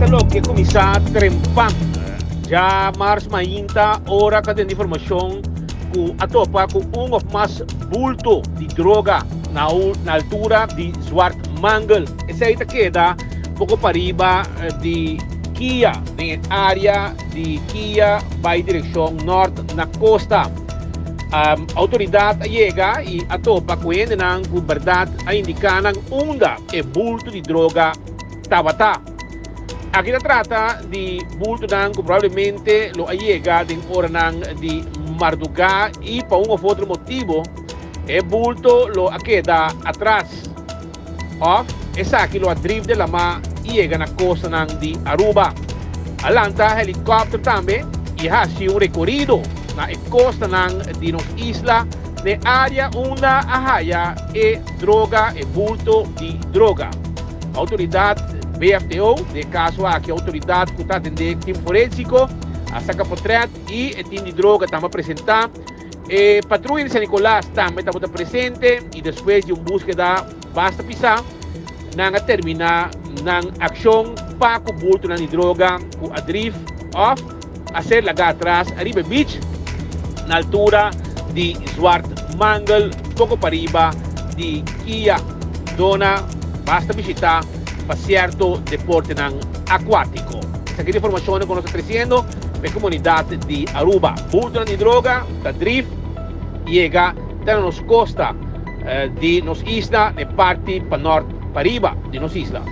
ta loke kuminsá trempan. Djamars mainta ora ku a tende informashon ku a topa ku un òf mas bulto di droga na altura di Zwart Mangel. Esei ta keda poko pariba di Kia, den e área di Kia bai direkshon nòrt na kosta. Outoridat a yega i a topa ku hendenan ku bèrdat a indiká nan unda e bulto di droga tabata. Aki ta trata di bultonan ku probablemente lo a yega den oranan di mardugá i pa un òf otro motibu e bulto lo a keda atras òf esaki lo a drif den lamá i yega na kostanan di Aruba. A lanta helikòpter tambe i hasi un rekorido na e kostanan di nos isla n'e área unda a haya e droga, e bulto di droga. Outoridat BFTO, den e kaso aki outoridat ku ta atendé tim forensiko, a saka potrèt i e tim di droga tambe a presentá. E patruya di San Nicolas tambe tabata presente i despues di un búskeda basta pisá, nan a terminá nan akshon pa ku bultonan di droga ku a drif òf a ser lagá atras ariba e beach na altura di Zwart Mangel poko pariba di Kia, zona basta bishitá pa sierto deportenan akuátiko. Esaki ta informashonnan ku nos ta tresiendo pa e komunidat di Aruba. Bultonan di droga ta drif yega te na nos kosta di nos isla, na e parti pa nort pariba di nos isla.